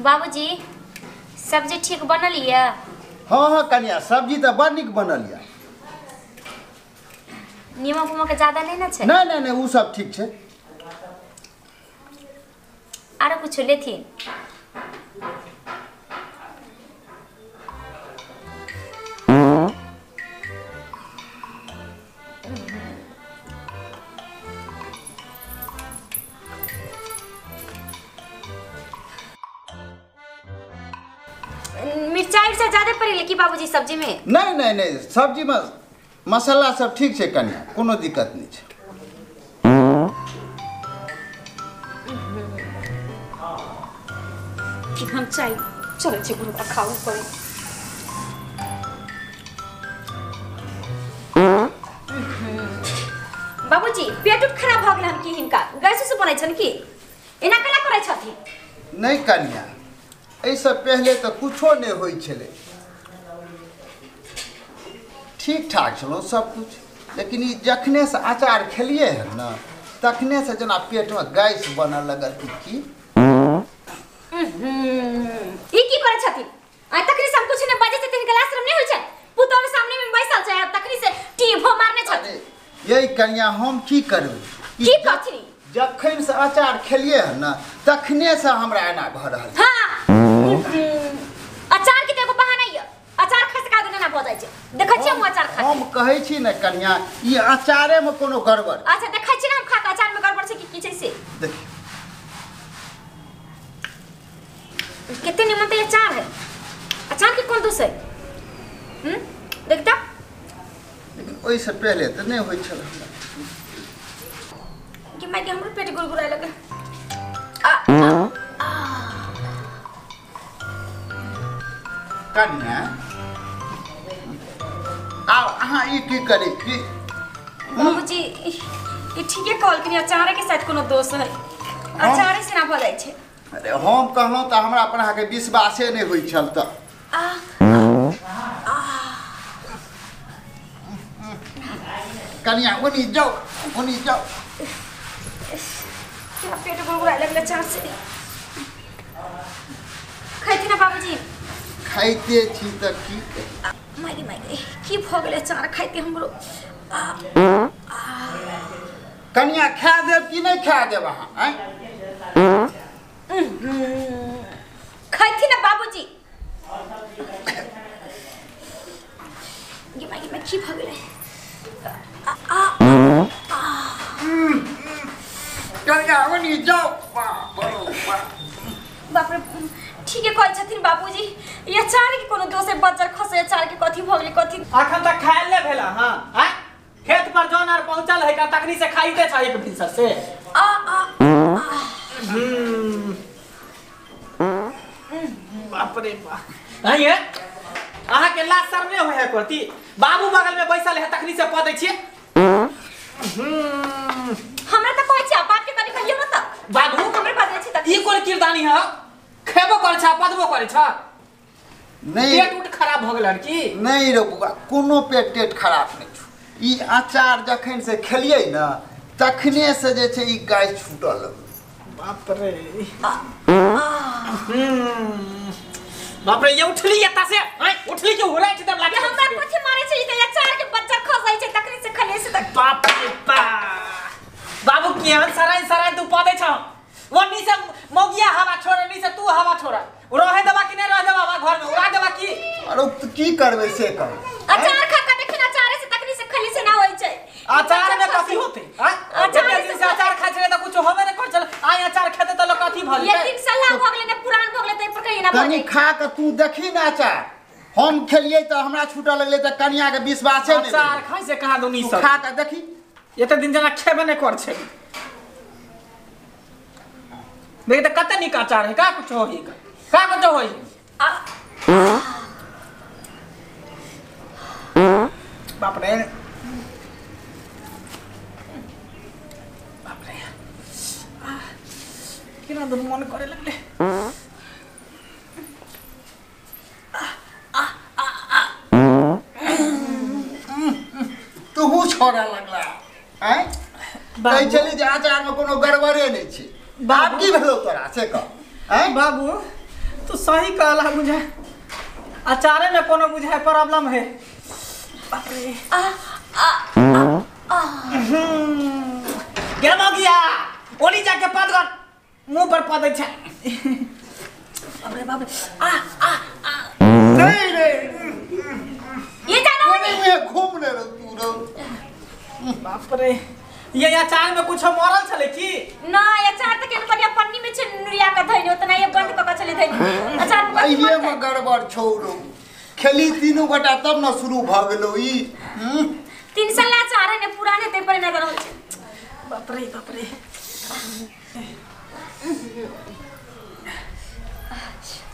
बाबूजी सब्जी ठीक बनल ये? हाँ हाँ कन्या सब्जी तो बड़ निक बनल ये। नीमक उमक ज्यादा नहीं ना छे? नहीं नहीं नहीं उ सब ठीक छे। आरो कुछ लेथिन? मिर्चाई उर्चाई ज्यादा पड़े की बाबूजी सब्जी में? नहीं नहीं नहीं सब्जी में मसाला सब ठीक छे कन्या, कोनो दिक्कत नहीं छे। हम चाय चलो छी गुरु खाऊ करे। बाबूजी पेट उट खराब भ गेल हन की हिनका? गैस से बनै छन की? एना केना करै छथिन? नहीं कन्या ऐसे पहले तो कुछो नहीं होई छले, ठीक ठाक छलो सब कुछ, लेकिन ई जखने से अचार खेलिए है ना तखने से जना पेट में गैस बनऽ लगल की ई की करै छथिन? आ तखनी से हम कुछ नहीं बाजै छथिन, गला शरम नहीं होई छै? पुतोह के सामने में बैसल छै तखनी से टीभो मारने छथिन। यही कन्या हम की करबै? की करथिन? जखन से अचार खेलिए है ना तखने से हमरा एना भऽ रहल छै। हां अचार के एगो बहाना ये, अचार खा से का ना भऽ जाइ छै। देखै छी हम अचार खा हम कहै छी ने कन्या ई अचारे में कोनो गड़बड़। अच्छा देखै छी ना हम खा के अचार में गड़बड़ छै कि की छै से देखियो कितने निमन तो अचार है, अचार के कोन दोष है? देखता लेकिन ओइ से पहले तो नहीं होई छल हमरा कि my के हमरो पेट गुड़गुड़ाय लगे। कन्या आओ अहाँ ई की करै की? बाबूजी ई ठीके कहल कि अचारे के साथ कोनो दोष है, अचारे से ना भऽ जाइ छै। अरे हम कहलहुँ तऽ हमरा पर अहाँके विश्वासे नहि होइ छल तऽ। कन्या ओनी जाओ ओनी जाओ। पेट गुड़गुड़ाय लगलै अचार से। खाइथिन ना बाबूजी? खाइते छी तऽ की माय माय की भऽ गेलै अचार खाइते हमरो। कन्या खा देब कि नहीं खा देब अहाँ? आँय खाइथिन ना बाबूजी? गे माय गे की भऽ गेलै? कन्या ओनी जाओ। बाप रे ठीके कहै छथिन बाबूजी, ई अचार के कोनो दोष है? बच्चा खसे अचार के कथी भऽ गेलै कथी? अखन तक खायल नहि भेला। हां आँ खेत पर जौन आर पहुंचल है का तखनी से खाइते छ एक भिनसर से। आ आ बाप रे बाप आइए अहाँ के लाज शर्म नहि होय है करती? बाबू बगल में बैसल है तखनी से पदै दै छियै। हमरा त कहै छै बाप के कनी कहियो न त बाबू हमरे बदले छी त ई कोन किरदानी है? खेबो करै छ पदबो करै छ। नहीं पेट उट खराब भ गेल की? नहीं रे बुआ कोनो पेट टेट खराब नहीं छौ। ई अचार जखन से खेलिए ना तखने से जे छै ई गाय छूटल। बाप रे बाप रे ये उठली एता से उठली के होलै छै तब लागे हमरा कथि मारै छै? ई त अचार के बच्चा खसै छै तखने से खले से तक। बाप रे बाप बाबू केहन सराय सराय तू पदै छ? ओनी से मौगिया हवा छोड़ नी से तू हवा छोड़, रहे देबा कि नहीं रहे देबा घर में उड़ा देबा की? अरे तो की करबै से कह। अचार खा के देखिन अचारे से तखनी से खली से ना होई छै। अचार में कथी होते? अचार से अचार खाइ छले त कुछ होबे नै कर छल। आइ अचार खेते त लोक कथी भल ये 3 साल भऽ गेलै ने पुरान भऽ गेलै तै पर कहिना भऽ कनी खा के तू देखी ना अचार। हम खेलिए त हमरा छूटऽ लगलै त कनिया के विश्वासे नै। अचार खाइ से कहाँ दुनी सब खा के देखी एते दिन जना खेबे नै कर छै। देख त कते नीक अचार है, का कुछ होई का कुछ होई? बाप रे बाप रे केना दुनू मन करे लगले। तू छोड़ा लगला आँय? कहै छली जे अचारमे कोनो गड़बड़े नहि छै। बाप की भेलौ तोरा से कह? आँय बाबू तू सही कहला बुझा अचारे में कोनो बुझाए प्रॉब्लम है। बाप रे आ आ आ गेम हो गया ओनी जाके पद गन मुंह पर पदै छै। बाप रे बाप रे आ आ आ नहीं रे ये जानो नहीं मैं घूम ले तू रो। बाप रे ये अचार में कुछ मरल छले की ना? अचार त केन पनिया पन्नी में छे नुरिया के धइने उतना ये बंद क क छले धइने अचार में कथी ये में गड़बड़ छोड़ो खेली तीनों गोटा तब न शुरू भ गेलो ई 3 साल अचार है ने पुराने ते पर नजर होय छै। बाप रे बाप रे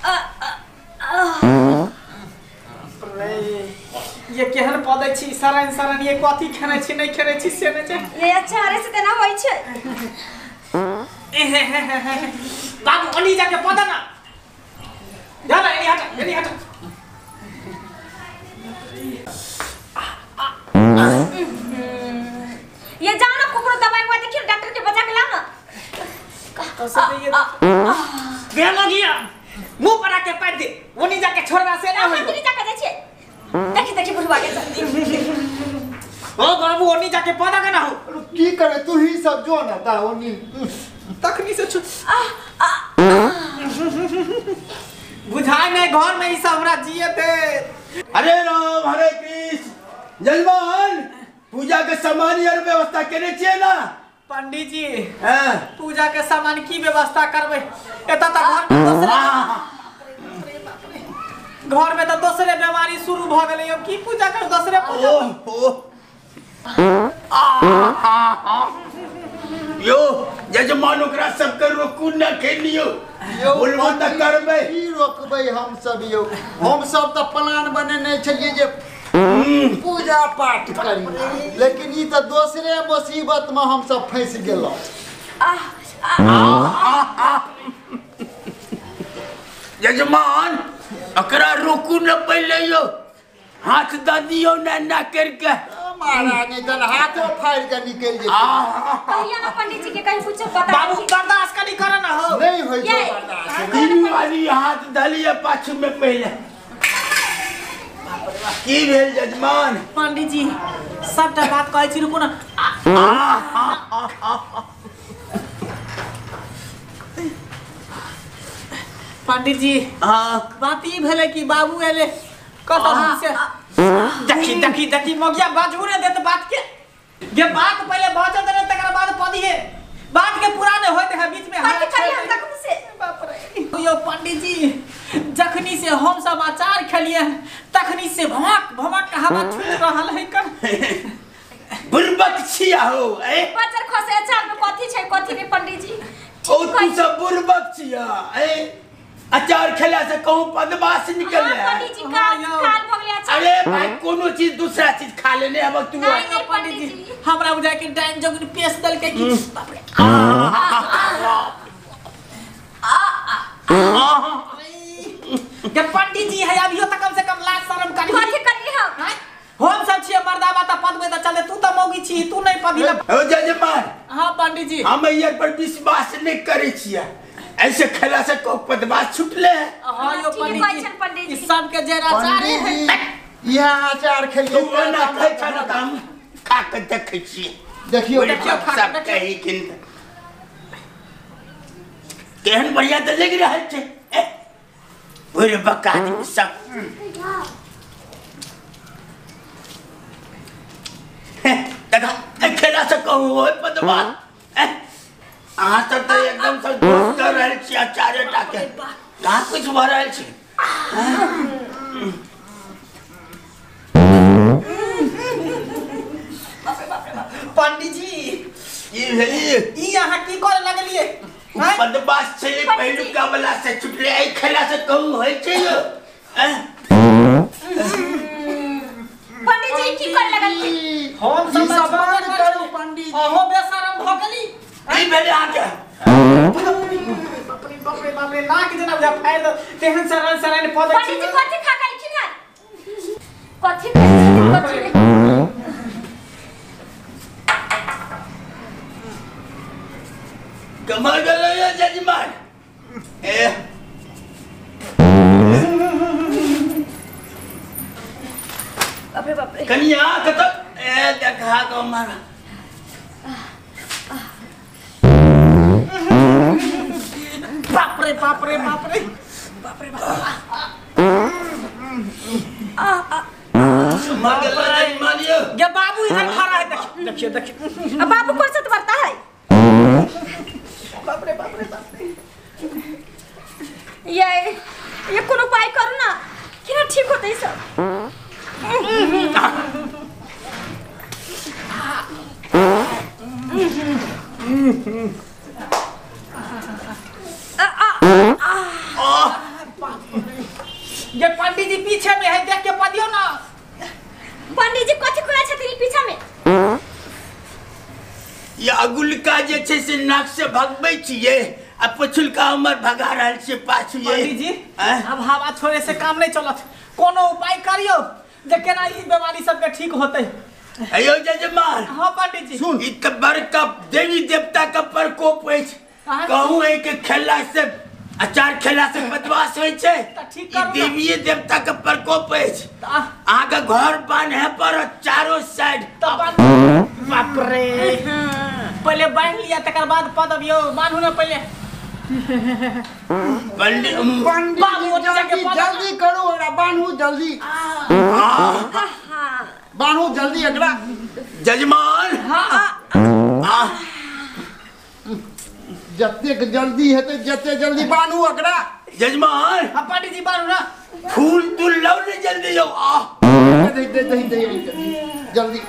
आ आ ये केहन पदै छी सरन सरन ये कथी खेने छी नहीं खेने छी से नहीं छै ये अचार से तेना होय छै। बाबू ओनी जाके पद ना जा ना एनी हट एनी हट। ये जाओ ना कुकरो दवाई हुआ देखियो डॉक्टर के बजा के लाओ ना। तो से ये बेल गया मुंह पर आके पैर दे ओनी जाके छोड़वा से ना होई। हम जाके जाय छी देखी देखी बुढ़वा के जल्दी। ओ बाबू ओनी जाके पदा के ना हो की करे तू ही सब जो ना ता ओनी तखनी से आ आ बुझाय नहीं घर में ई सब हमरा जिए थे। हरे राम हरे कृष्ण जजमान पूजा के सामान यार व्यवस्था केने छियै ना? पंडित जी हां पूजा के सामान की व्यवस्था करबै एता त घर में दोसरे घर में तो दोसरे बीमारी शुरू भ गेलै अब की पूजा कर दोसरे पूजा। ओ यो यजमान ओकरा सब के रोकू न खेलियो बोलबो त करबै की रोकबै हम सब यो हम सब त प्लान बनेने छलियै जे पूजा पाठ करी लेकिन ई त दोसरे मुसीबत में हम सब फंस गेलौ। यजमान अकरा रोकू न पहिले यो हाथ द दियो ना ना करके महाराज नहीं तन हाथो फाड़ के निकल जेतै। कहिया ना पंडित जी के कहीं कुछ बता बाबू बर्दाश्त कनी कर ना हो नहीं होई छौ बर्दाश्त। तीनू आदमी हाथ धलिए पाछू में पहिले की भेल यजमान? पंडित जी सबटा बात कहै छी रुकू ना। पंडित जी हां बात ई भेलै कि बाबू एले कतौ से देखी देखी देखी मगिया बाजू ने देत बात के जे बात पहिले बाजत रहे तकर बाद पदिए बात के पूरा नहीं होइत है बीच में हाथ हम तक से। बाप रे यो पंडित जी जखनी से हम सब अचार खेलिए तखनी से भमक भमक हवा छूट रहल है कर बुरबक छिया हो ए बचर खसे अचार में कथी छै कथी ने पंडित जी? ओ तू सब बुरबक छिया ए अचार खेला से कहूं पदमाश निकल है। पंडित जी काल काल भ गेलै अचार। अरे भाई कोनो चीज दूसरा चीज खा लेने अब तू नहीं पंडित जी हमरा बुझा के डाइन जोगिन पेश दल के कि बाप रे आ आ के पंडित जी है अभियो त कम से कम लाज शरम करी कथी करी हम सब छियै मर्दाबा त पदबै त चले तू त मौगी छी तू नहीं पदी ओ जजमान। हां पंडित जी हम एयर पर विश्वास नहीं करै छियै ऐसे खेला से को पदमाश छुटले है। हां यो पंडित जी सब के जेर अचार है यहां अचार खेलिए तू ना खाइ छ ना हम खा के देखै छियै। देखियो देखियो सब कही किन केहन बढ़िया त लग रहल छै ओरे बका सब देखा खेला से कहू ओए पदमाश अहाँ सब तऽ एकदम सब दोस्त कर रहल छी अचारे टा के कहाँ कुछ भऽ रहल छै। पंडित जी की भेली ई अहाँ की करे लगलिए? बदमाश छै पहिलुका वाला से छुटले एहि खेला से कहू होइ छै यो। पंडित जी की करे लगलिए? हम सब बंद करू पंडित जी अहो बेशरम भ गेली की भेलै अहाँके? बाप रे बाप रे बाप रे नाक जेना बुझा फाड़ि दो तेहन सरन सरन पदै छी। पंडित जी कथी खा गेलखिन हन? कथी खाइ कथी नहीं? कमर गेलै जजमान ए कनिया कत ए देखा को मारा बाप रे बाप रे बाप रे बाप रे बाप आ आ मगल नहीं मानियो ये बाबू इधर खड़ा है। देखिए देखिए देखिए अब बाबू कौन सा बरता है। बाप रे बाप रे बाप रे ये कोनो उपाय करू ना केना ठीक होतै सब। ये पंडित जी पीछे में है, देख के पदियो ना। पंडित जी कथि करै छथिन पीछा में? ये अगुलका जे छै से नाक से भगबै छियै आ पछुलका हमर भगा रहल छै पाछू। पंडित जी अब हवा छोड़े से काम नहीं चलत, कोनो उपाय करियो जे केना ई बीमारी सब के ठीक होतै। अयो जजमान। हां पंडित जी सुन, ई त बड़का देवी देवता के प्रकोप अछि। कहू है के खेला से अचार खेला से बदमाश होइ छै, ठीक करू। देवी देवता के प्रकोप अछि। अहाँ के घर बान्हे पर चारो साइड। बाप रे पहले बांध लिया तकर बाद पदबियो बांधू ना पहले। पंडित जल्दी जल्दी करू ओकरा बान्हू जल्दी। हां बान्हू जल्दी एकरा जजमान। हां जतेक जल्दी हेतै जते जल्दी बान्हू ओकरा जजमान। हां पंडित जी बान्हू ना, फूल तूल लाओ ने जल्दी जाओ। आ दे दे दे दे जल्दी।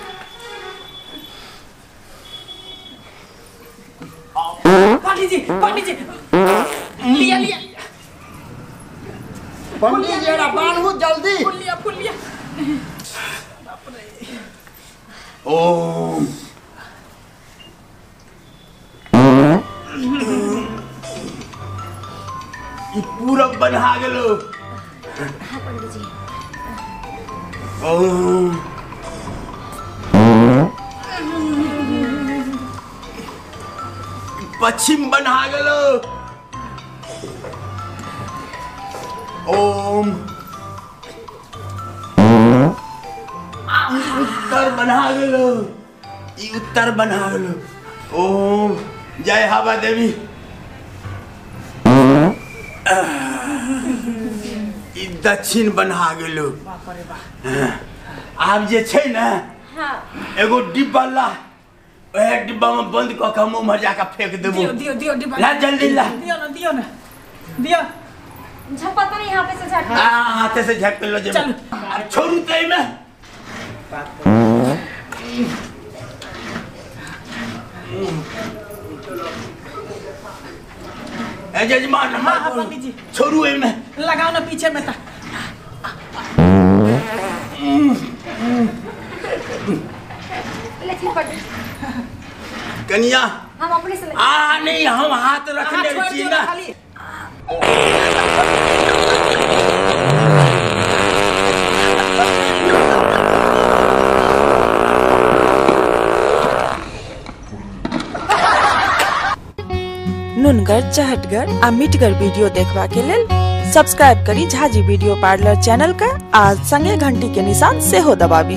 पंडित जी पंडित जी लिया लिया पंडित जी एकरा बान्हू जल्दी। फूल लिया फूल लिया। बाप रे ओम ई पूरा बन्हा गेलो। हां पंडित जी ओम पश्चिम बन्हा गेलो। ओम उत्तर बन्हा गेलो। ई उत्तर बन्हा गेलो। ओम जय हवा देवी। ई दक्षिण बन्हा गेलो। बाप रे बाप आब जे छै ने एगो डिब्बा ला, ओहे डिब्बा में बंद क के हम उम्हर जाके फेंक देबो। दियो दियो दियो डिब्बा ला जल्दी ला। दियो ना दियो ना दियो। झपता नहीं हाथे से झटके। हां हाथे से झटक लो जेबे। अब छोड़ू त एमे। ए जजमान। हां हां पंडित जी छोड़ू एमे लगाओ ना पीछे में ता। लेकिन पंडित कनिया हम अपने से आ नहीं हम हाथ रखने छी ना। नुनगर चहटगर आ मिठगर वीडियो देखबा के लेल सब्सक्राइब करी झाजी वीडियो पार्लर चैनल का आ संगे घंटी के निशान सेहो दबाबी।